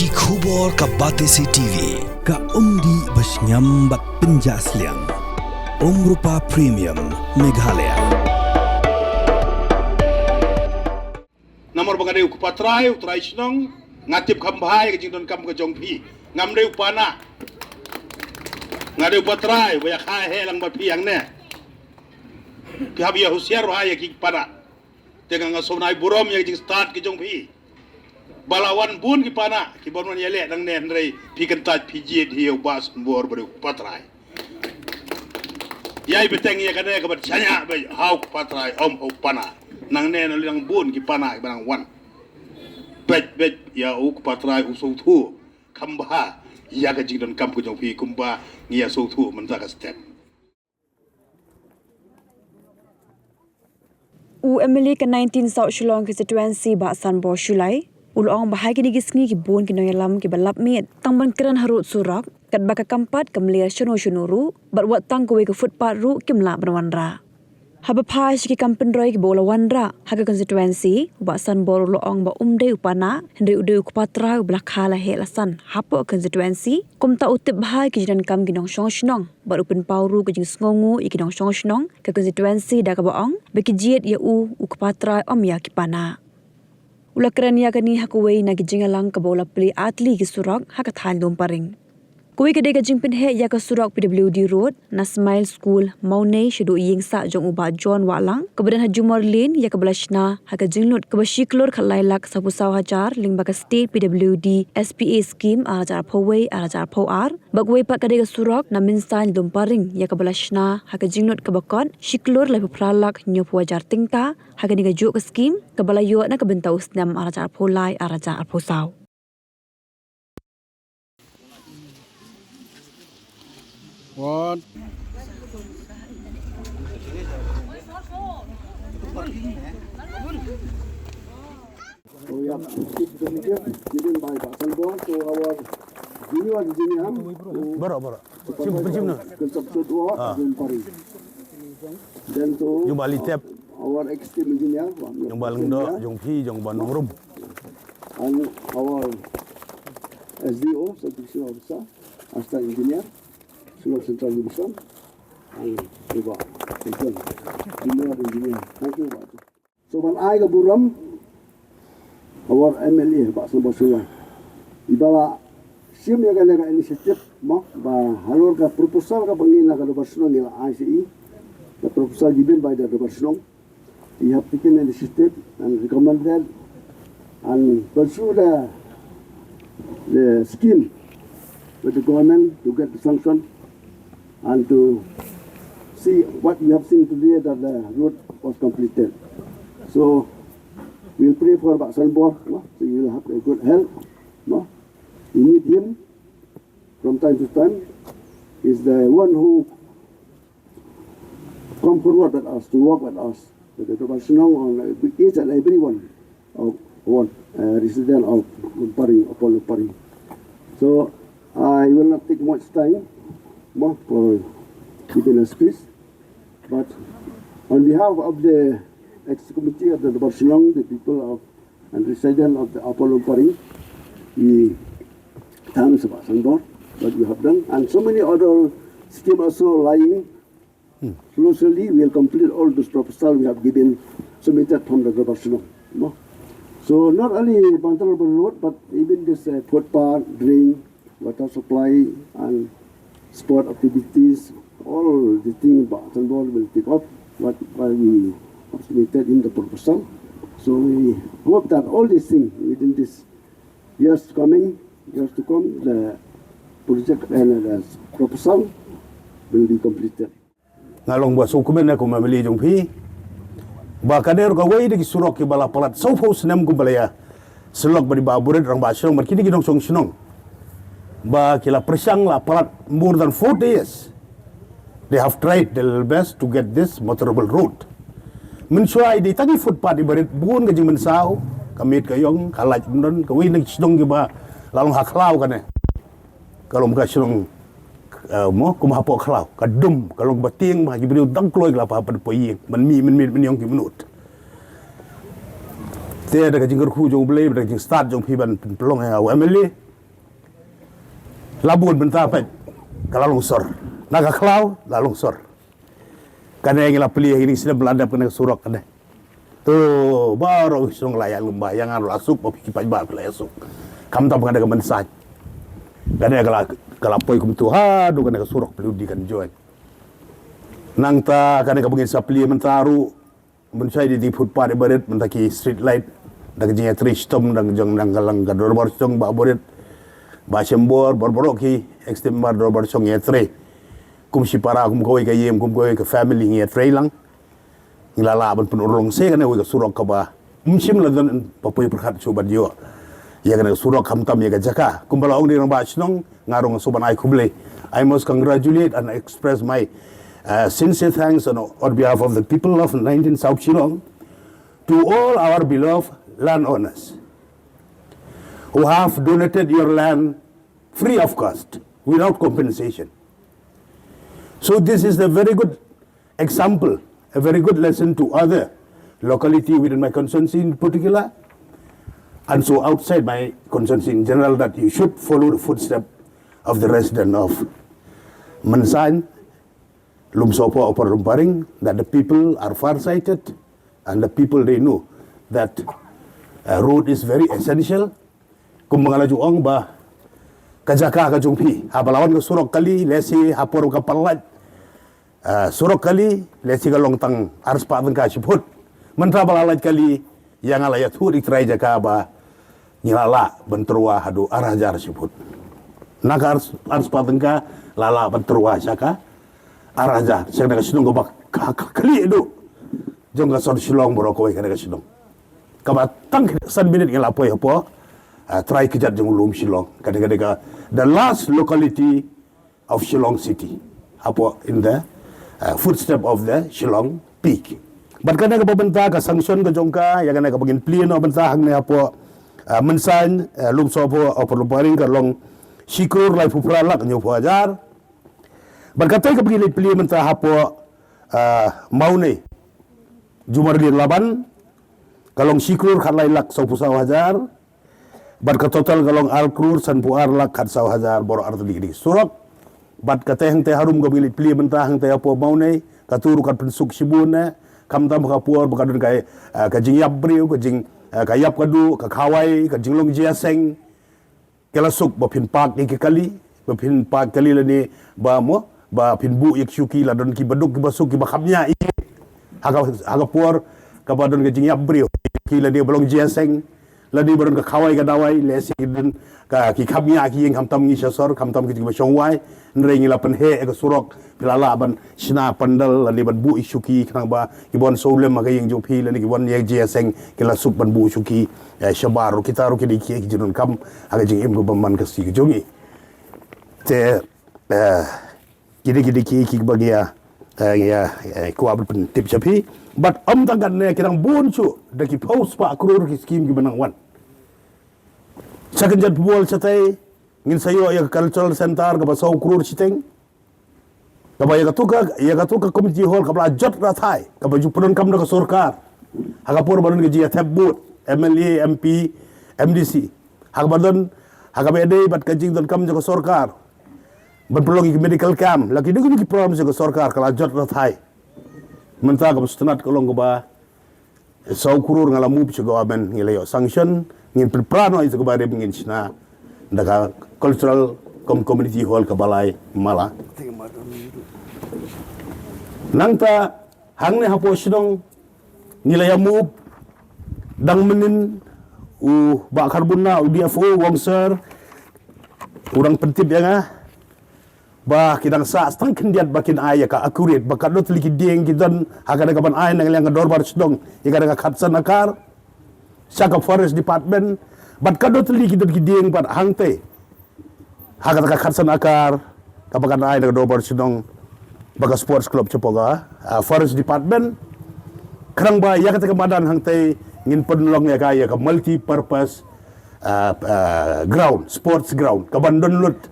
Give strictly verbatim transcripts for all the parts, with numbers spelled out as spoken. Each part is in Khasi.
Ki khubor ka Batesi T V, ka umdih ba shngiam bad pynjah sliang. Umrupa Premium, Meghalaya. Namar ba nga dei u kpa trai, u trai shnong, nga tip kham bha ïa ka jingdonkam ka jong phi. Ngam dei u pana. Nga dei u kpa trai, ba ïa kha heh lang bad phi hangne. Phi hap ïa husiar bha ïa ki pana. Te nga nga sngewbha burom ïa ka jingstad ka jong phi. Ba la wan bun ki pana, ki ban wan ïaleh nangne hynrei phi kyntait phi jied hi ïa u Bah Sanbor ba dei u kpa trai. Ïai bteng ïa kane kaba shaniah beit ha u kpa trai, ym ha u pana. Nangne na liang bun ki pana kiba nang wan. Beit beit ïa u kpa trai u sngewthuh kham bha ïa ka jingdonkam ka jong phi kumba ngi ïa sngewthuh mynta ka step. U M L A ka nineteen South Shillong Constituency, Bah Sanbor Shullai, u la ong ba ha kine ki sngi ki bun ki nongïalam kiba lap miet tang ban kren harud surok, katba ka kam pat kam ler shano shano ruh, bad wat tang kawei ka footpath ruh kim lah ban wanrah. Haba phai sha ki kam pynroi kiba u la wanrah ha ka constituency, u Bah Sanbor u la ong ba um dei u pana, hynrei u dei u kpa trai uba la kha la heh la san hapoh constituency, kumta u tip bha ki jingdonkam ki nongshong shnong, bad u pynpaw ruh ka jingsngewnguh ïa ki nongshong shnong ka constituency da kaba ong ba ki jied ïa u, u kpa trai, ym ïa ki pana. U la kren ïa kane ha kawei na ki jingïalang kaba u la plie ar tylli ki surok ha ka thaiñ Lumparing. Kawei ka dei ka jingpynheh ïa ka surok P W D Road na Smile School, Mawniang, shaduh ïing sah jong u Bah John Wahlang, kaba don ha Jumor Lane, ïa kaba la shna ha ka jinglut kaba shi klur khatlai lak sawphew saw hajar lyngba ka State P W D S P A Scheme ar hajar arphew wei ar hajar arphew ar. Bad kawei pat ka dei ka surok na Mynsaiñ Lumparing, ïa kaba la shna ha ka jinglut kaba kot shi klur laiphew phra lak hynñiewphew hajar tyngka ha kane kajuh ka skim, kaba la ïoh na ka bynta u snem ar hajar arphew lai ar hajar arphew saw. One. Oh, yeah. Given by Bah Sanbor to our junior engineer. Bro, bro. Sim, sim na. Construction work, ah, in Paris. Then to, yung bali tep, our executive engineer, yung balang do, yung phi, yung banong room. And our S D O, Subdivision Officer, Assistant Engineer, Shillong Central Division, and Riva. Thank you. Junior engineer. Thank you, Bah. So ban ai ka burom ha u M L A Bah Sanbor Shullai. Iba la shim ïa kane ka initiative mo, ba halor ka proposal kaba ngi na ka Dorbar Shnong ngi la ai sha i. The proposal given by the Dorbar Shnong. He have taken initiative and recommended and pursue the, the scheme with the government to get the sanction and to see what we have seen today that the road was completed. So we'll pray for Bah Sanbor, no? So he will have a good health, no? We need him from time to time. He's the one who come forward with us, to work with us, with the Dorbar Shnong, on, uh, each and every one of, one, uh, resident of Lumparing, upon Lumparing. So I will not take much time more for giving a speech, but on behalf of the executive committee of the Dorbar Shnong, the people of and resident of the Upper Lumparing, we thanks Bah Sanbor what you have done, and so many other schemes also lying. Hmm. Closely, we'll complete all those proposals we have given, submitted from the Dorbar Shnong. No? So not only Bantar Road, but even this, uh, footpath, drain, water supply, and sport activities, all the thing Bah Sanbor will take up what, what we have submitted in the proposal. So we hope that all these things within this years coming, years to come, the project and the proposal will be completed. Nga long ba sngewkmen ïa ka, ma meli jong phi. Ba kane ruh kawei de ki surok kiba la palat sawphew snem kumba la ïa sylok bad i Bah Buret Rangbah Shnong bad kine ki nongshong shnong. Ba ki la pyrshang la palat more than forty years. They have tried their level best to get this motorable road. Mynshuwa i dei tang i footpath iba rit bun ka jingmynsaw, ka miet ka ïong, ka lait ym don, kawei na ki shnong kiba la long ha khlaw kane. Ka long ka shnong, eh, mo, kum hapoh khlaw, ka dum, ka long ba tieng ba ki briew dang kloi ki la pha pynpoi ïing, ban mih mynmiet mynïong ki mynnud. Te da ka jingkyrkhu jong U Blei, da ka jingstad jong phi ban pynlong ïa u M L A, La bun mynta pat ka la long sor. Na ka khlaw la long sor. Kane ngi la plie ha kine ki snem ba la dep kane ka surok kane. To baroh shnong la ïalum ba ïa nga ruh la suk, ba phi ki paidbah phi la ïa suk. Khamtam kane ka Mynsain. Kane ka la, ka la poi kumtu haduh kane ka surok plie di kan join. Nangta kane kaba ngin sa plie mynta ruh, mynshwa i dei footpath i barit, mynta ki street light, da ka jingïatrei shitom da ka jong nang ka lang ka dorbar shnong, Bah Burit, Bah Shembor, bor baroh ki ex member dorbar shnong ïatrei. Kum shipara, kum kawei ka ïing, kum kawei ka family ngi ïatrei lang. Ngi la lah ban pynurlong sa kane kawei ka surok kaba ym shym la don ba poi pyrkhat shuh ban ïoh ïa kane ka surok, khamtam ïa ka jaka. Kumba la ong da i rangbah shnong, nga ruh nga sngewbha ban ai khublei. I must congratulate and express my uh, sincere thanks on, on behalf of the people of nineteen South Shillong to all our beloved landowners who have donated your land free of cost, without compensation. So this is a very good example, a very good lesson to other locality within my constituency in particular, and so outside my constituency in general, that you should follow the footstep of the resident of Mynsain, Lumsohphoh, Upper Lumparing, that the people are far-sighted and the people, they know that uh, road is very essential. Kum ba nga la ju ong ba ka jaka ka jong phi, haba la wan ka surok kali, lehse ha por ka palat, ah, surok kali lehse ka long tang arspah tyngka shi phut. Mynta ba la lait kali, ïa nga la ïathuh da i trai jaka ba ngi la lah ban tyrwa haduh ar hajar shi phut. Na ka ar, arspah tyngka la lah ban tyrwa sha ka ar hajar, sha ka shnong kaba ka, ka, ka khlieh duh jong ka sor Shillong baroh kawei, kane ka shnong kaba tang san minit ngi la poi hapoh, ah, trai kjat jong u lum Shillong. Kane, kane ka the last locality of Shillong City, hapoh in the, uh, footstep of the Shillong Peak. Bad kane kaba mynta ka sanction ka jong ka, ïa kane kaba ngin plie noh mynta hangne hapoh, uh, Mynsain, uh, Lumsohphoh, Upper Lumparing, ka long shi klur laiphew phra lak hynñiewphew hajar. Bad katei kaba ngin plie mynta hapoh, uh, Mawnieh, Jumarlien Laban, ka long shi klur khatlai lak sawphew saw hajar. Bad ka total ka long ar klur sanphew ar lak khatsaw hajar baroh artylli ki surok. Bad katei hangtei harum kaba ngi leit plie mynta hangtei hapoh Mawnieh, kato ruh kan pynsuk shibun eh, khamtam ha ka por ba ka don ka, eh, ka jingïap briew, ka jing, eh, ka ïap ka duh, ka khawai, ka jinglong jingïaseng. Ki la suk ba phin park ïa ki kali, ba phin park kali lane ba mo, ba phin buh ïa ki shuki, la don kiba duk kiba suk kiba khapngiah ïa ki. Ha ka, ha ka por kaba don ka jingïap briew, ki lane ba long jingïaseng, lane ba don ka khawai ka dawai, lehse ki don ka, ki khapngiah ki ïing, khamtam ngi sha sor, khamtam ki jingba shong wai. Hynrei ngi la pynheh ïa ka surok, phi la lah ban shna pandal lane ban buh ïa ki shuki, khnang ba kiba wan sawlem ha ka ïing jong phi lane kiba wan ïa ka jingïaseng ki la suk ban buh shuki, eh, shabar ruh. Kita ruh ki dei ki, ki jingdonkam ha ka jingim kaba man ka sngi ka jong ngi. Te, eh, ki dei, ki dei ki, kiba ngi ïa, eh, ngi ïa, eh, kwah ban pyntip sha phi. Bad ym tang katne, ki dang bun shuh, da ki phew spah klur ki skim kiba nang wan. Sha kynjat football shatei, ngin sa ïoh ïa ka cultural center kaba saw klur shiteng. Kaba ïa kato ka, ïa kato ka community hall kaba la jot rathai, kaba ju pyndonkam da ka sorkar ha ka por ba don ka jingïathep vote M L A, M P, M D C. Ha kaba don, ha kaba ïadei bad ka jingdonkam jong ka sorkar ban pynlong ïa ki medical camp, la ki dei ki program jong ka sorkar, ka la jot rathai. Mynta kaba sngewtynnat ka long kaba saw klur nga la move sha government, ngi la ïoh sanction, ngin pynpra noh ïa kato kaba rim, ngin shna da ka cultural cum community hall kaba lai mala. Nangta hangne hapoh shnong ngi la ïa move, dang mynnin u Bah Kharbunna, u D F O, u Wong Sir, u dang pyntip ïa nga ba ki dang sah tang khyndiat ba kin ai ïa ka accurate, ba katno tylli ki dieng ki don ha kane kaban ai na ka liang ka dorbar shnong ïa kane ka khatsan akar sha ka forest department, bad katno tylli ki don ki dieng pat hangtei ha kata ka khatsan akar kaba kan ai na ka dorbar shnong bad ka sports club shapoh ka, ah, forest department. Khnang ba ïa kata ka madan hangtei ngin pynlong ïa ka, ïa ka multi purpose, ah, ah, ground, sports ground kaban don lut.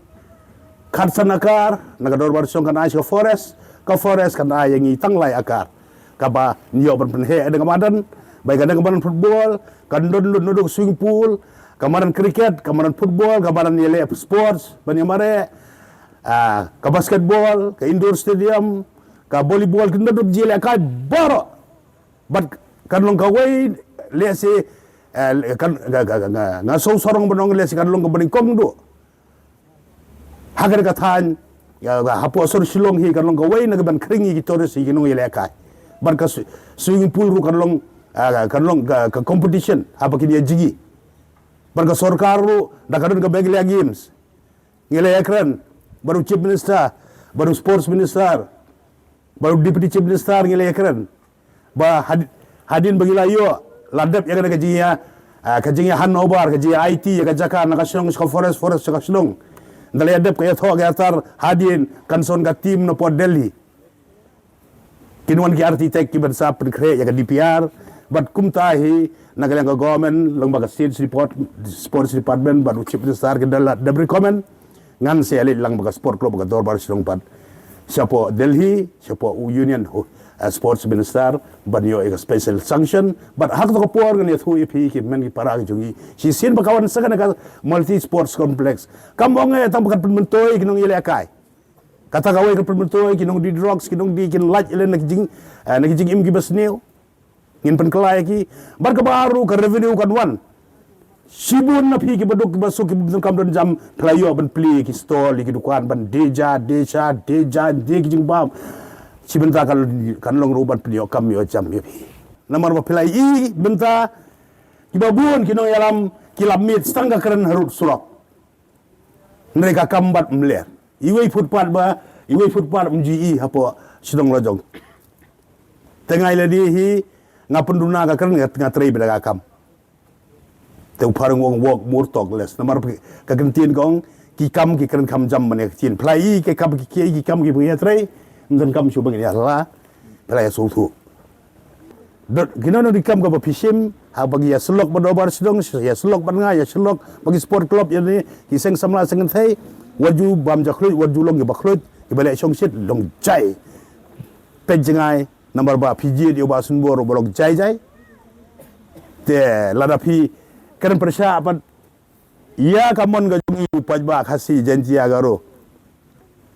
Khatsan akar na ka dorbar shnong kan ai sha ka forest, ka forest kan ai ïa ngi tang lai akar kaba ngin ïoh ban pynheh da ka madan, ba ïa ka da ka madan football kan don lut, naduh swimming pool, Ka madan cricket, ka madan football, ka madan ïaleh sports ban ïa mareh, ah, ka basketball, ka indoor stadium, ka volleyball, ki don ruh jingïalehkai baroh. Bad kan long kawei lehse, eh, kan, nga, nga, nga, nga, nga sngewsarong ban ong lehse kan long kaba nyngkong duh ha kane ka thaiñ, ïa, hapoh sor Shillong hi kan long kawei na kaban khring ïa ki tourist hi ki nongïalehkai. Bad ka swi-, swimming pool ruh kan long, ah, kan long ka, ka competition haba kin ïa jngi. Bad ka sorkar ruh da ka don ka Meghalaya Games. Ngi la ïakren bad u Chief Minister, bad u Sports Minister, bad u Deputy Chief Minister, ngi la ïakren ba had-, hadien ba ngi la ïoh, la dep ïa kane ka jingïa, ah, ka jingïa handover, ka jingïa aiti ïa ka jaka na ka shnong sha ka forest, forest sha ka shnong. Nda la ïa dep ka ïathoh ka ïatar hadien kan shon ka team na pdeng Delhi. Kin wan ki architect kiban sa pynkhreh ïa ka D P R. Bad kumta hi na ka liang ka government lyngba ka State Sport, Sports Department bad u Chief Minister kin da la dep recommend. Ngan sa ïaleit lang bad ka Sport Club, bad ka Dorbar Shillong pat shapoh Delhi, shapoh u Union, uh, Sports Minister, ban ïoh ïa ka special sanction. Bad ha kato ka por ngan ïathuh ïa phi ki hynmen ki para ki jong ngi, shisien ba ka wan sa kane ka multi sports complex, kam ong eh tang ba kan pynmyntoi ki nongïalehkai. Kata kawei kan pynmyntoi ki nongdie drugs, ki nongdie, kin lait ïa lade na ki jing, eh, na ki jingim kiba sniew. Ngin pynkylla ïa ki. Bad kaba ar ruh ka revenue kan wan shibun na phi kiba duk kiba suk kiba bym donkam donjam, phi la ïoh ban plie ki stall, ïa ki dukan, ban die ja, die sha, die ja, die ki jingbam. Shi bynta kan, kan long ruh ban pynïoh kam ïoh jam ïa phi. Namar ba phi la ïohi bynta kiba bun ki nongïalam ki la miet tang ka kren harud surok. Hynrei ka kam bad mler. Iwei footpath ba, iwei footpath ym ju i hapoh shnong la jong. Te nga ïa lade hi, nga pynduna ka kren, nga, nga trei bad ka kam. Te u phareng u ong walk more talk less. Namar ka ktien ka ong, ki kam ki kren kham jam ban ïa ka ktien. Phi la i ki kam ki, ki, ki kam kiba ngi ïa trei, ym don kam shuh ba ngin ïa la. Phi la ïa sngewthuh. Dot, kino kino ki kam kaba phi shim, haba ngi ïa syllok bad Dorbar Shillong, ïa syllok bad nga, ïa syllok bad ki sport club, ïa ne, ki seng samla seng kynthei, wat ju bam ja khluit, wat ju long kiba khluit, kiba leh shongshit, long jai. Peit jngai, namar ba phi jied ïa u Bah Sunbor, uba long jai jai. Te, lada phi kren pyrshah pat, ïa ka mon ka jong ngi u paidbah Khasi Jaiñtia Garo.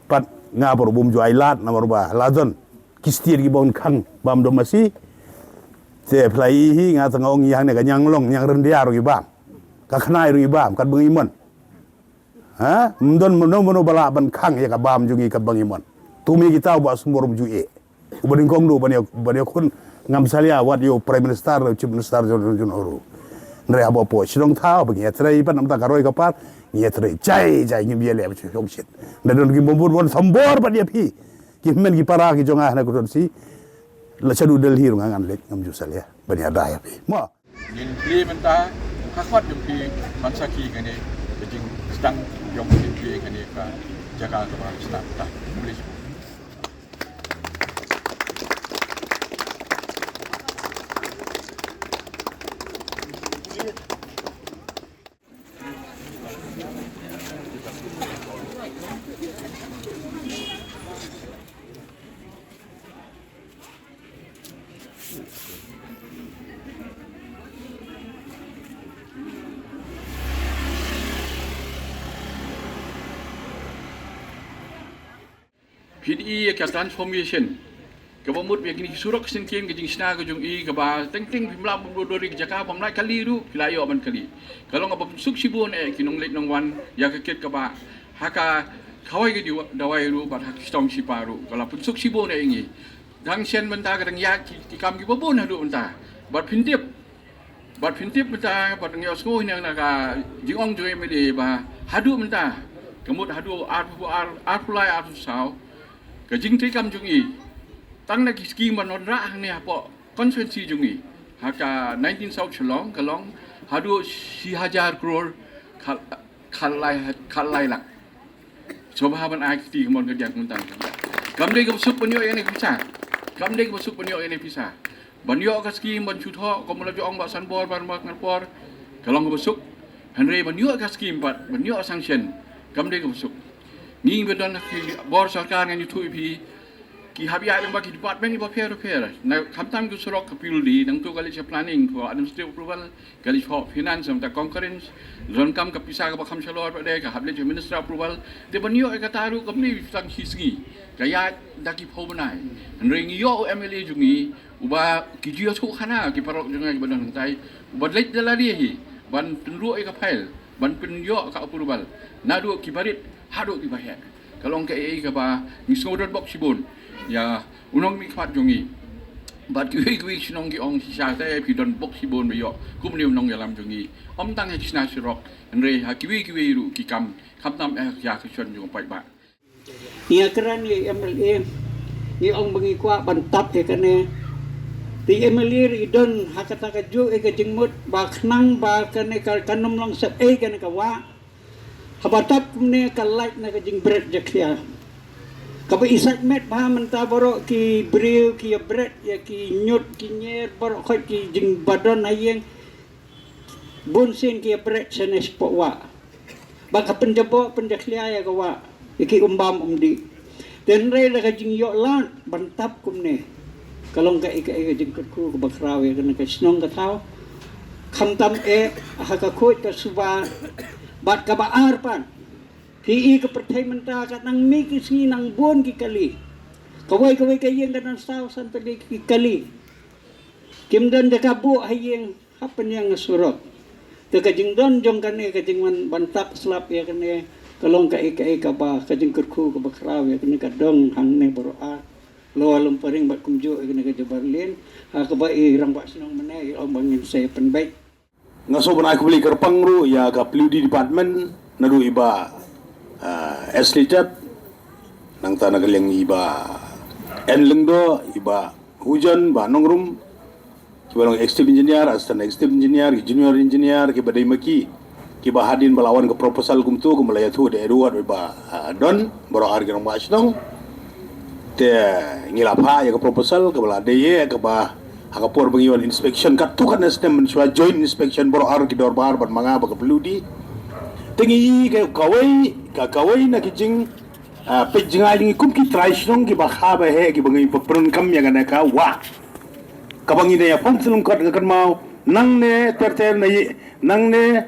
Pat nga baroh bym ju ai lad namar ba la don ki state kiba wan khang bam dong masi. Te phi la i hi nga tang ong ïa hangne ka Ñianglong, Ñiangryndia ruh ki bam. Ka Khnai ruh ki bam, katba ngi mon. Ha? Ym don mano mano ba lah ban khang ïa ka bam jong ngi katba ngi mon. Te ym ïa kita u Bah Sunbor ym ju eh. Uba nyngkong duh ban ïa, ban ïakhun ngam salia wat ïa u Prime Minister, u Chief Minister jong, jong, jong u ruh. Hynrei haba hapoh shnong thaw ba ngi ïatrei pat namar ka roi ka par, ngi ïatrei jai jai, ngim ïaleh ba shongshit. Hynrei don ki bym bun ban thombor bad ïa phi. Ki hynmen ki para ki jong nga ha kane ka constituency. La shaduh Delhi ruh nga ngan leit, ngam ju salia ban ïada ïa phi. Mo. Ngin plie mynta ka khot jong phi ban sakhi kane ka jingsdang jong phi kane ka jaka kaba sdang ta. Khublei shibun. Phi ïohi ïa ka transformation kaba mut ïa kine ki surok syngkien, ka jingshna ka jong i kaba teng teng phim lah ban dur dur ïa ka jaka, bym lah kali ruh phi la ïoh ban kali. Ka long kaba pynsuk shibun eh ki nongleit nongwan ïa ka kit kaba ha ka khawai ka diwa-, dawai ruh bad ha ka shitom shipa ruh ka la pynsuk shibun eh ïa ngi. Dang shen mynta ka dang ïaid ki, ki kam kiba bun haduh mynta. Bad phin tip, bad phin tip mynta, bad ngi ïohsngew hi na ka jingong jong i M L A ba haduh mynta, ka mut haduh arphew, ar, arphew lai arphew saw, ka jingtrei kam jong i tang na ki skim ban wanrah hangne hapoh constituency jong i ha ka nineteen South Shillong ka long haduh shi hajar klur khal-, khatlai, khatlai lak. Sngewbha ban ai kti ka mon ka diang ka bynta ka diang. Kam dei kaba suk ban ïoh ïa kane ka pisa. Kam dei kaba suk ban ïoh ïa kane ka pisa. Ban ïoh ka skim ban shu thoh, kum la jong Bah Sanbor ban mat ngan por. Ka long kaba suk. Hynrei ban ïoh ka skim pat, ban ïoh sanction, kam dei kaba suk. Ngi ba don ha ki bor sorkar ngan ïathuh ïa phi. Ki hap ïaid lyngba ki department kiba pher pher. Na khamtam ki surok ka P W D, nangta ka leit sha planning for administrative approval, ka leit sha finance, nangta concurrence, donkam ka pisa kaba kham shalor pat de, ka hap leit sha minister approval. Te ban ïoh ïa kata ruh kam dei tang shi sngi. Ka ïaid da ki phew bnai. Hynrei ngi ïoh u M L A jong ngi, uba ki ju ïathuh khana ki paralok jong nga kiba don hangtai, uba leit da lade hi ban pynruh ïa ka file, ban pynïoh ka approval, naduh kiba rit haduh kiba heh. Ka long kaei kaba ngi sngew donbok shibun ïa u nongmihkhmat jong ngi. Bad kiwei kiwei ki shnong ki ong shisha te phi donbok shibun ba ïoh kumne u nongïalam jong ngi, ym tang ha ki shna surok, hynrei ha kiwei kiwei ruh ki kam, khamtam eh ïa ka shon jong u paidbah. Ngi ïakren ïa i M L A, ngi ong ba ngi kwah ban tap ïa kane. Te i M L A ruh i don ha kata kajuh ïa ka jingmut ba khnang ba kane ka, kan ym long sep ei kane ka wah. Haba tap kumne ka lait na ka jingbret jakhlia. Kaba i sait met bha mynta baroh ki briew ki ïa bret ïa ki ñiut ki ñier baroh khoit ki jingbadon ha ïing. Bun sien ki ïa bret shane shapoh wah. Ba ka pynjaboh pynjakhlia ïa ka wah ïa ki umbam umdih. Te hynrei da ka jingïoh lad ban tap kumne, ka long kaei kaei ka jingkyrkhu kaba khraw ïa kane ka shnong ka thaw. Khamtam eh ha ka khuid ka suba. Bad kaba ar pat, phi i ka pyrthei mynta ka nang mih ki sngi nang bun ki kali. Kawei kawei ka ïing ka don saw san tylli ki kali. Kim don jaka buh ha ïing, hap pynïeng ha surok. Te ka jingdon jong kane ka jingwan ban tap slap ïa kane ka long kaei kaei kaba ka jingkyrkhu kaba khraw ïa kane ka dong hangne baroh ar. Lower Lumparing bad kumjuh ïa kane ka Jowai Lane, ha kaba i rangbah shnong mynne i ong ba ngin sa pynbeit. Nga sngewbha ban ai khublei kyrpang ruh ïa ka P W D department naduh i Bah, ah, Ashley Tet, nangta na ka liang i Bah N Lyngdoh, i Bah Hujon, Bah Nongrum, kiba long executive engineer, assistant executive engineer, ki junior engineer, kiba dei ma ki, kiba hadien ba la wan ka proposal kumto, kumba la ïathuh da Edward bad Bah, ah, Don, baroh ar ki rangbah shnong. Te ngi la phah ïa ka proposal kaba la dei ïa kaba ha ka por ba ngi wan inspection, katto katne snem mynshuwa joint inspection baroh ar ki dorbar bad ma nga bad ka P W D. Te ngi i ka kawei, ka kawei na ki jing, ah, peit jngai jong ngi kum ki trai shnong kiba kha ba heh kiba ngi pyndonkam ïa kane ka wah. Kaba ngi da ïa phong shlong kot nga kynmaw nangne ter ter na i nangne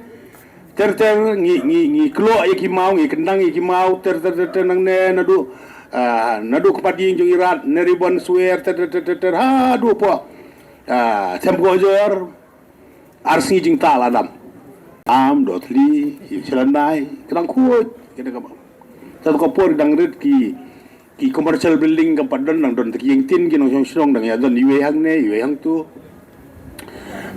ter ter ngi, ngi, ngi klok ïa ki maw, ngi kyndang ïa ki maw ter ter ter ter nangne naduh, ah, naduh kpat ïing jong i Rat, Neribon Swer ter ter ter ter ter haduh poh, ah, Them Kojor. Ar sngi jingtah la dam. Am, Dothli, i Chalandai, ka dang khuid, ka dang ka bam. Tad ka por dang rit ki, ki commercial building kam pat don, dang don te ki ïing tin ki nongshong shnong dang ïa don iwei hangne, iwei hangto.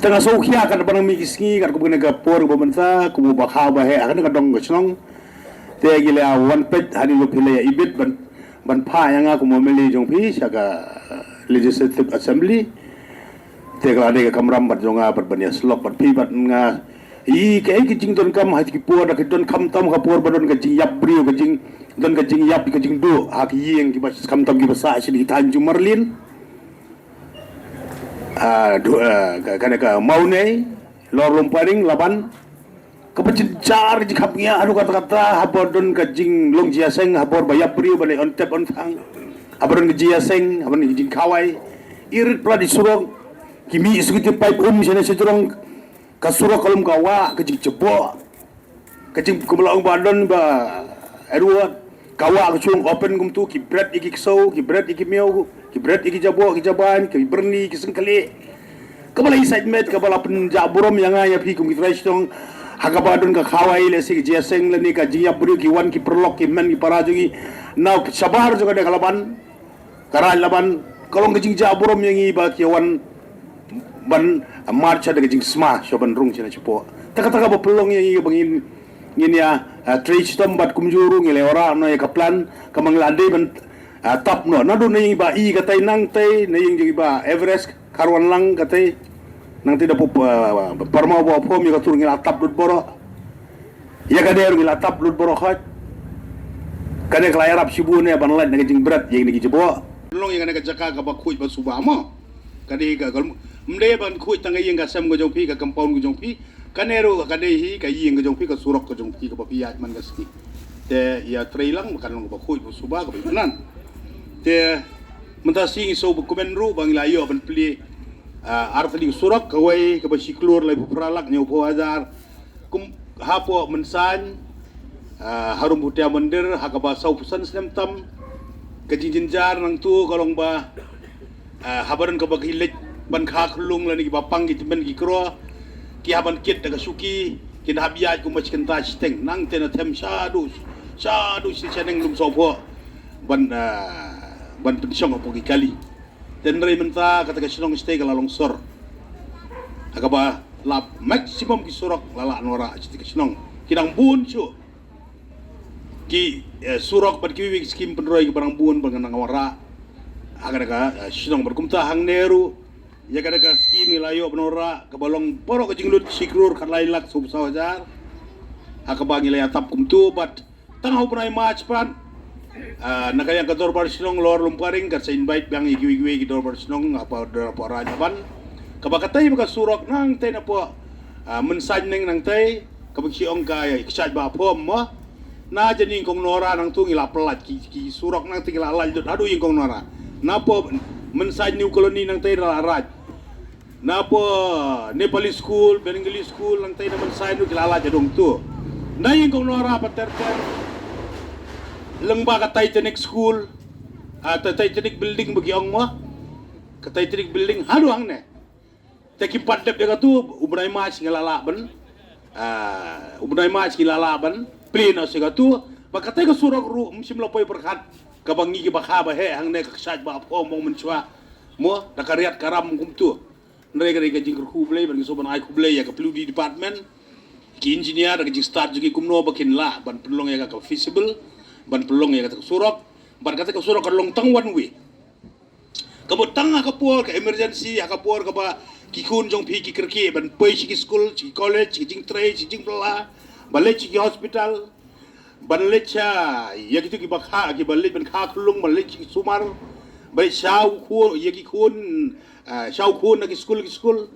Te nga sngewkhia katba nang mih ki sngi, kat kumne ka por kaba mynta, kumba kha ba heh, ha kane ka dong ka shnong. Te ngi la wan peit, hadien ba phi la ïa ibit ban, ban phah ïa nga kum u M L A jong phi, sha ka Legislative Assembly. Te ka la dei ka kamram bad jong nga bad ban ïasyllok bad phi bad nga. I kaei ka jingdonkam ha ki por da ka don khamtam ka por ba don ka jingïap briew ka jing don ka jingïap ka jingduh ha ki ïing kiba khamtam kiba sah sha ki thaiñ jong Marlin. Ah, du, ah, ka, ka, ka Mawnei, Lower Lumparing, Laban. Kaba jynjar jingkhapngiah haduh katta katta, haba don ka jinglong jingïaseng, haba ba ïap briew ba leit on tep on thang. Haba don ka jingïaseng, haba don ka jingkhawai. I rit palat i surok, ki mih shuh ki paip um shane shajrong, ka surok ka lum ka wah, ka jingjaboh. Ka jing kumba la ong ba don ba Edward, ka wah ka shu long open kumto, ki bret ïa ki ksew, ki bret ïa ki miaw, ki bret ïa ki jaboh, ki jaban, ki byrni, ki syngkhlieh. Kaba la i sait met, kaba la pynjah burom ïa nga ïa phi kum ki trai shnong. Ha kaba don ka khawai lehse ka jingïaseng lane ka jingïap briew ki wan ki paralok ki hynmen ki para jong ngi. Na u shabar jong ka dei ka Laban. Ka Raid Laban. Ka long ka jingjah burom ïa ngi ba ki wan ban march ha da ka jingsma sha ban rung shane shapoh. Te kata kaba pynlong ïa ngi ba ngin, ngin ïa, ah, trei shitom bad kumjuh ruh ngi la wanrah noh ïa ka plan kaba ngi la dei ban, ah, tap noh. Naduh na ïing ba i katei nangtei na ïing jong i Bah Everest Kharwanlang katei. Nangtei da pop, ah, parmaw ba pom ïa ka tur ngi la tap lut baroh. Ïa kane ruh ngi la tap lut baroh khoit. Kane ka la ïarap shibun ne ban lait na ka jingbret ïa kine ki jaboh. Long ïa kane ka jaka kaba khuid ba suba mo. Kane ka, ka, ym dei ban khuid tang ka ïing ka sem ka jong phi, ka compound ka jong phi. Kane ruh ka dei hi ka ïing ka jong phi, ka surok ka jong phi kaba phi ïaid man ka sngi. Te ïa trei lang ba kan long kaba khuid ba suba kaba ïa nan. Te Mynta shi ngi sngewbha kumne ruh ba ngi la ïoh ban plie, ah, artylli surok, kawei kaba shi klur laiphew phra lak hynñiewphew hajar. Kum hapoh Mynsain, ah, harum Bhutia Mandir, ha kaba sawphew san snem tam. Ka jingjynjar nangtu ka long ba, ah, haba don kaba ki leit ban kha khunlung lane kiba pang ki tymmen ki kro, ki hap ban kit da ka shuki, kin hap ïaid kumba shi kynta shiteng. Nangta na them shaduh, shaduh shi shaneng lum sawphew ban, ah, ban pynshong hapoh ki kali. Te hynrei mynta kata ka shnong shatei ka la long sor. Ha kaba la maximum ki surok la lah noh shatei ka shnong. Ki dang bun shuh ki, eh, surok bad kiwei ki skim pynroi kiba dang bun ba ngan nang wanrah ha kata ka, eh, shnong. Bad kumta hangne ruh ïa kata ka skim ngi la ïoh ban wanrah kaba long baroh ka jinglut shi klur khatlai lak sawphew saw hajar. Ha kaba ngi la ïatap kumtu bad tang ha u bnai March pat, ah, na ka liang ka dorbar shnong Lower Lumparing ka sa invite biang ïa kiwei kiwei ki dorbar shnong hapoh, hapoh Raid Laban. Kaba katei ba ka surok nangtei na poh, ah, Mynsain neng nangtei kaba ki ong ka ïa ka Kshaid Bah Phom mo. Na jani Kong Nora nangtu ngi la pynlait ki, ki surok nangtei ngi la lait lut haduh ïa Kong Nora. Na poh Mynsain New Colony nangtei la lait. Na poh Nepali school, Bengali school, nangtei na Mynsain ruh ki la lait haduh tu. Na ïing Kong Nora pat ter ter. Lyngba ka Titanic school, ah, Ti-, Titanic building ba ki ong mo. Ka Titanic building haduh hangne. Te kim pat dep ïa katu, u bnai March ngi la lah ban. Ah, u bnai March ngi la lah ban plie noh sha katu. Ba katei ka surok ruh, ym shym la poi pyrkhat. Kaba ngi kiba kha ba heh hangne ka Kshaid Bah Phom mo mynshuwa. Mo, da ka riat ka ram kumtu. Hynrei ka dei ka jingkyrkhu U Blei bad ngi sngewbha ban ai khublei ïa ka P W D department, ki engineer, da ka jingstad jong ki kumno ba kin lah ban pynlong ïa ka, ka feasible, ban pynlong ïa kata ka surok. Bad kata ka surok ka long tang one way. Ka mut tang ha ka por ka emergency, ha ka por kaba ki khun jong phi ki kyrkieh ban poi sha ki skul, sha ki college, sha ki jingtrei, sha ki jingbylla, ban leit sha ki hospital, ban leit sha ïa kitu kiba kha, kiba leit ban kha khunlung, ban leit sha ki sumar, ban leit sha u khun, ïa ki khun, ah, sha u khun na ki skul, ki skul.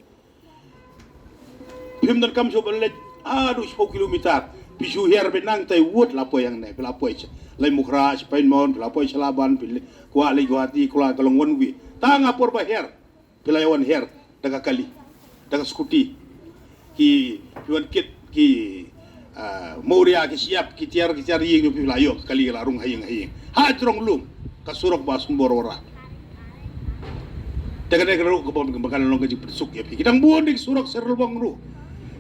Phim donkam shuh ban leit haduh shiphew kilometer. Phi shu hiar beit nangtei wut la poi hangne, phi la poi sha Laitumkhrah, sha Pynmon, phi la poi sha Laban, phi leit kwah leit Guwahati, kwah ka long one way. Tang ha por ba hiar. Phi la ïa wan hiar da ka kali, da ka scooty. Ki, phi wan kit ki, ah, Mawria, ki Siap, ki tiar, ki tiar ïing jong phi la ïoh ka kali ka la rung ha ïing ha ïing. Ha jrong lum ka surok Bah Sembor wanrah. Te kane ka ruh kaba, kaba kan long ka jingpynsuk ïa phi. Ki dang bun dei ki surok Seri Lbong ruh.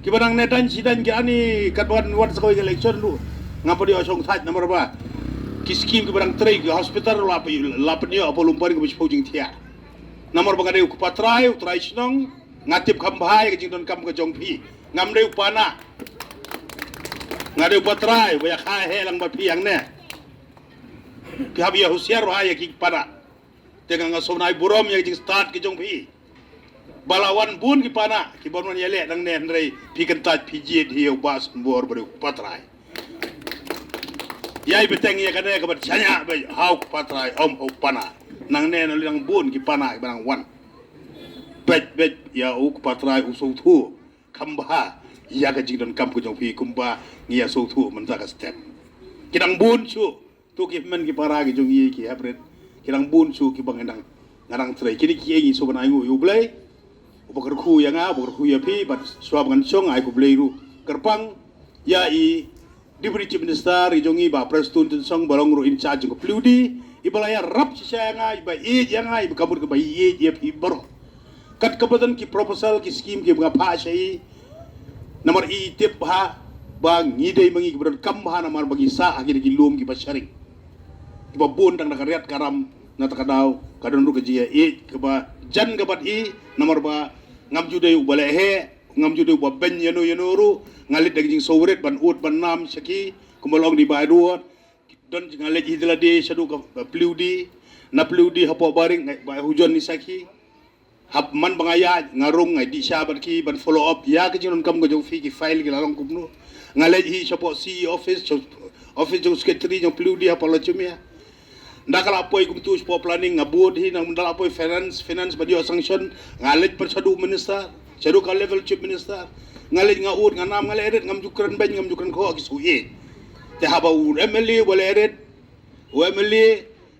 Kiba dang ne dang shi dang ki ani katba wan sa kawei ka election ruh. Ngam pat ïoh shong thait namar ba ki skim kiba dang trei, ki hospital ruh la pyn-, la pynïoh hapoh Lumparing kaba shiphew jingthiah. Namar ba nga dei u kpa trai, u trai shnong, nga tip kham bha ïa ka jingdonkam ka jong phi. Ngam dei u pana. Nga dei u kpa trai ba ïa kha heh lang bad phi hangne. Phi hap ïa husiar bha ïa ki pana. Te nga, nga sngewbha ai burom ïa ka jingstad ka jong phi. Ba la wan bun ki pana, ki ban wan ïaleh nangne, hynrei phi kyntait, phi jied hi ïa u Bah Sembor ba dei u kpa trai. Ïai bteng ïa kane kaba shaniah beit, ha u kpa trai, ym ha u pana. Nangne na liang bun ki pana kiba nang wan. Beit beit ïa u kpa trai u sngewthuh kham bha ïa ka jingdonkam ka jong phi kumba ngi ïa sngewthuh mynta ka step. Ki dang bun shuh. Tu ki hynmen ki para ki jong ngi ki hapdeng ki dang bun shuh kiba ngi dang, nga dang trei. Kine kiei ngi sngewbha ban ai nguh ïa U Blei uba kyrkhu ïa nga, uba kyrkhu ïa phi, bad shuwa ba ngan shong ai khublei ruh kyrpang ïa i Deputy Chief Minister i jong ngi Bah Prestone Tynsong ba long ruh in charge jong ka P W D, iba la ïarap shisha ïa nga, iba ïeit ïa nga, iba ka mut kaba ïeit ïa phi baroh. Kat kaba don ki proposal, ki skim kiba nga phah sha i. Namar i tip bha ba ngi dei ma ngi kiba donkam bha namar ba ngi sah ha kine ki lum kiba sharing. Kiba bun tang da ka riat ka ram, na kata ka daw ka don ruh ka jingïaid kaba jan ka bad i, namar ba ngam ju dei uba leh heh, ngam ju dei uba beiñ ïano ïano ruh, nga leit da ka jingsngewrit ban ud ban nam sha ki, kumba long di ba Edward, don nga leit hi da lade shaduh ka P W D, na P W D hapoh baring, ba Hujon ni sakhi. Hap man ba nga ïaid, nga rung, nga dih sha bad ki ban follow up ïa ka jingdonkam ka jong phi, ki file ki la long kumno. Nga leit hi shapoh C E office, sha office jong secretary jong P W D hapoh Lachumia. Nda ka la poi kumtu shapoh planning, nga bud hi, nda la poi finance, finance ban ïoh sanction, nga leit pat shaduh minister, shaduh ka level chief minister. Nga leit nga ud, nga nam, nga leh rit, ngam ju kren beiñ, ngam ju kren khoh, ki shu ïeit. Te haba u M L A uba leh rit, u M L A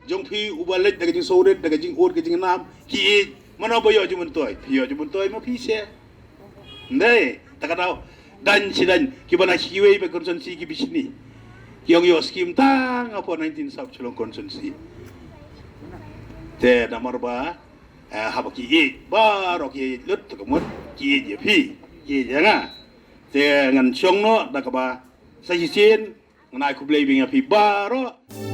jong phi uba leit da ka jingsngewrit, da ka jingud, ka jingnam, ki ïeit, mano ba ïoh jingmyntoi? Phi ïoh jingmyntoi ma phi seh. Ndei, ta ka daw, dang shi dang, kiba na shi kiwei pat constituency ki bishni. Ki ong ïoh skim tang hapoh nineteen sub Shillong constituency. Te namar ba, eh, haba ki ïeit, baroh ki ïeit lut, ta ka mut, ki ïeit ïa phi, ki ïeit ïa nga. Te ngan shong noh, da kaba, sa shisien, ngan ai khublei biang ïa phi baroh.